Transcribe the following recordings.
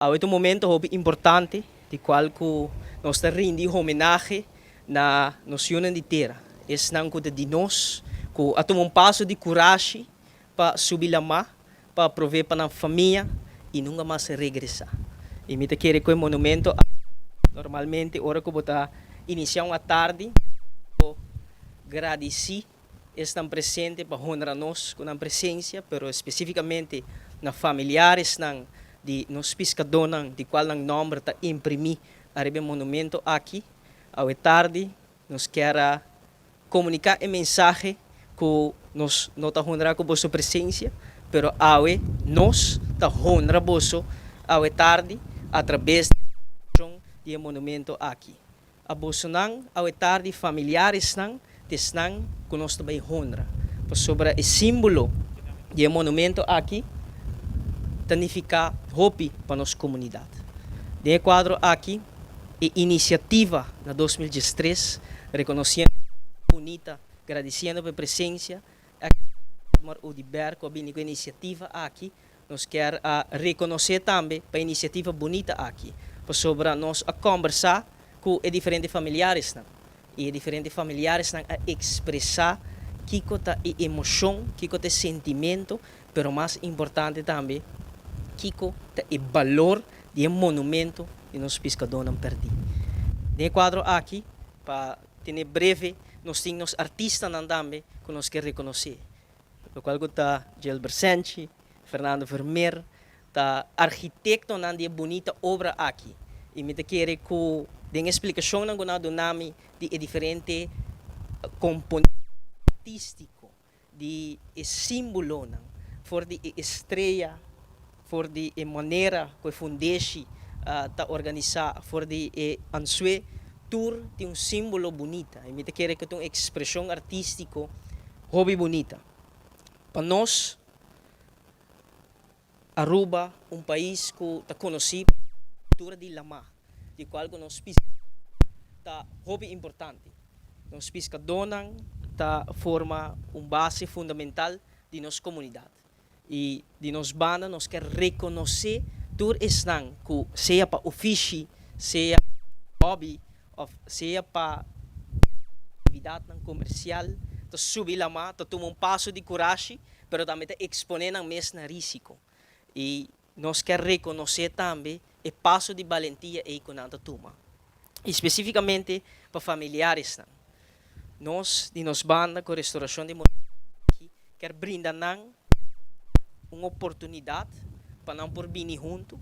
Awe ta un momento hopi importante di cual cu nos ta rindi homenahe na nos yunan di tera, esnan cu ta di nos, cu a tuma un paso di curashi pa subi lama pa provee pa nan famia y nunca mas regresa. Y mi ta kere cu e monumento aki, normalmente ora cu bo ta inicia un atardi, bo gradici Esnan presente pa honra nos ku nan presensia, pero spesífikamente na familiaresnan di nos piskadónan di kual nan nòmber ta imprimí ariba e monumento aki. Awe tardi nos kier a komuniká e mensahe ku nos no ta honrá ku boso presensia, pero awe nos ta honra boso awe tardi atrabes di e monumento aki. A bosonan awe tardi familiaresnan t'esnan ku nos ta bai honra, pasobra e símbolo di e monumento aki ta nifiká hopi pa nos komunidat. Den e kuadro aki e inisiativa na 2013, rekonosiendo bunita, gradisiendo pa e presensia, Otmar Oduber ku a bini ku e inisiativa aki. Nos kier a rekonosé tambe pa e inisiativa bunita aki, pasobra nos a kòmbersá ku e diferente familiaresnan i e diferente familiaresnan a ekspresá kiko ta e emoshon, kiko ta e sentimentu, pero mas importante tambe kiko ta e balor di e monumento di nos piskadónan pèrdí. Den e kuadro aki, pa tene breve, nos tin nos artistanan tambe ku nos ke rekonosé. Lokual ku ta Gilbert Senchi, Fernando Vermeer ta arkitektonan di e bunita obra aki i mi ta kere ku den e splikashonnan ku nan a duna mi di e diferente komponente artístiko di e símbolonan for di e estrea, for di e manera ku e fundeshi ta organisá, for di e ansué, tur tin un símbolo bunita i mi ta kere ku ta un ekspreshon artístiko hopi bunita. Pa nos, Aruba, un pais ku ta konosí pa kultura di lamá, di kual ku nos piskadó ta hopi importante. Nos piskadónan ta forma un base fundamental di nos komunidat i di nos banda nos ke rekonosé tur esnan ku sea pa ofishi, sea pa hòbi òf sea pa aktividatnan komersial ta subi lamá, ta tuma un paso di kurashi, pero tambe ta eksponé nan mes na rísiko. I nos ke rekonosé tambe e paso di balentia ei ku nan ta tuma. I spesífikamente pa familiaresnan. Nos di nos banda ku Restorashon di Monumento aki kier brinda nan un oportunidat pa nan por bini huntu,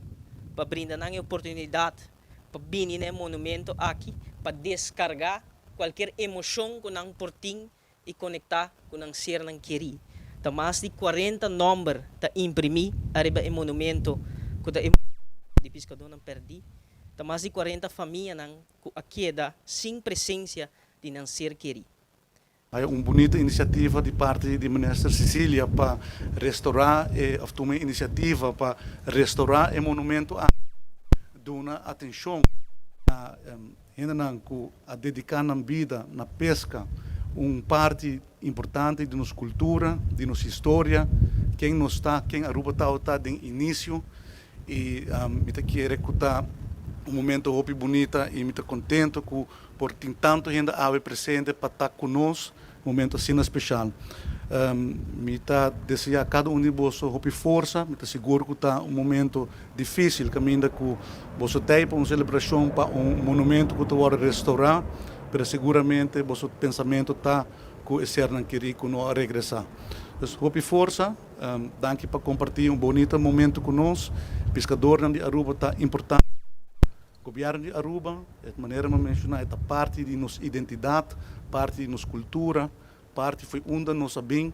pa brinda nan e oportunidat pa bini na e monumento aki pa deskargá kualkier emoshon ku nan por tin i konektá ku nan sernan kerí. Ta mas di 40 nòmber ta imprimí ariba e monumento ku ta e monumento di piskadónan pèrdí. Ta mas di 40 famianan ku a keda sin presensia di nan ser kerí. Hay un bunita iniciativa di parti di Minister Cecilia pa restaura e of tuma e iniciativa pa restaura e monumento aki, duna atencion na hendenan cu a dedica nan bida na pesca, un parti importante di nos cultura, di nos historia, ken nos ta, ken Aruba tabata den inicio y mi ta kere cu ta un momento hopi bunita y mi ta contento cu Por tin tantu hende awe presente pa ta ku nos momento asina speshal. Mi ta deseá kada un di boso hopi forsa. Mi ta sigur ku ta un momento difísil kaminda ku boso ta ei pa un selebrashon pa un monumento ku ta wòrdu restourá, pero seguramente boso pensamentu ta ku e sernan kerí ku no a regresá. Dus hopi forsa. Danki pa kompartí un bonita momento ku nos. Piskadornan di Aruba ta importante. Gobierno di Aruba, e manera mi a menciona, e ta parti di nos identidad, parti di nos cultura, parti fo'i unda nos a bin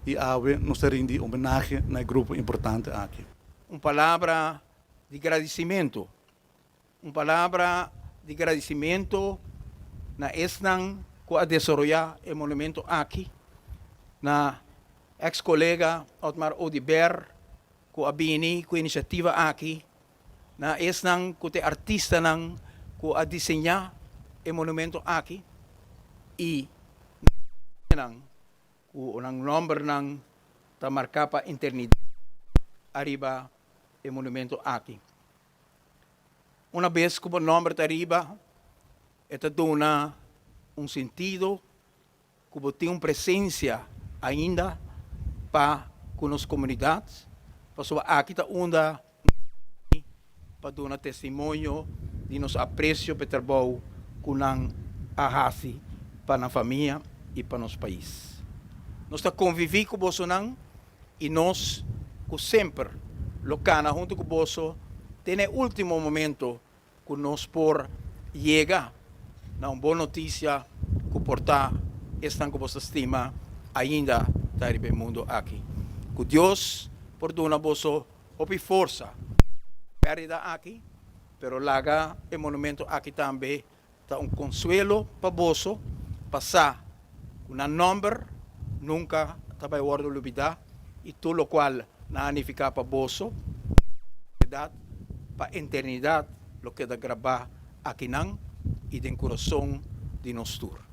y awe nos ta rindi homenahe na e grupo importante aki. Un palabra di gradicimento, un palabra di gradicimento na esnan cu a desaroya e monumento aki, na ex colega Otmar Oduber cu a bini cu e iniciativa aki, Na esnan ku ta e artistanan ku a diseñá e monumento aki i na nan ku nan nòmbernan ta marká pa eternidat ariba e monumento aki. Una bes ku bo nòmber ta ariba, e ta duna un sentido ku bo tin un presensia ainda pa ku nos komunidat, pasobra aki ta unda pa duna testimonio di nos apresio pa e trabou ku nan a hasi pa nan famia i pa nos pais. Nos ta konviví ku bosonan i nos ku semper lo kana huntu ku boso te na e último momento ku nos por yega na un bon notisia ku por ta esnan ku bo ta stima ainda ta riba e mundu aki. Ku Dios por duna boso hopi forsa pèrdida aki, pero laga e monumento aki tambe ta un konsuelo pa boso pa sa ku nan nòmber nunka ta bai wòrdu lubidá i tur lokual nan a nifiká pa boso edat pa eternidat lo keda grabá akinan i den kurason di nos tur.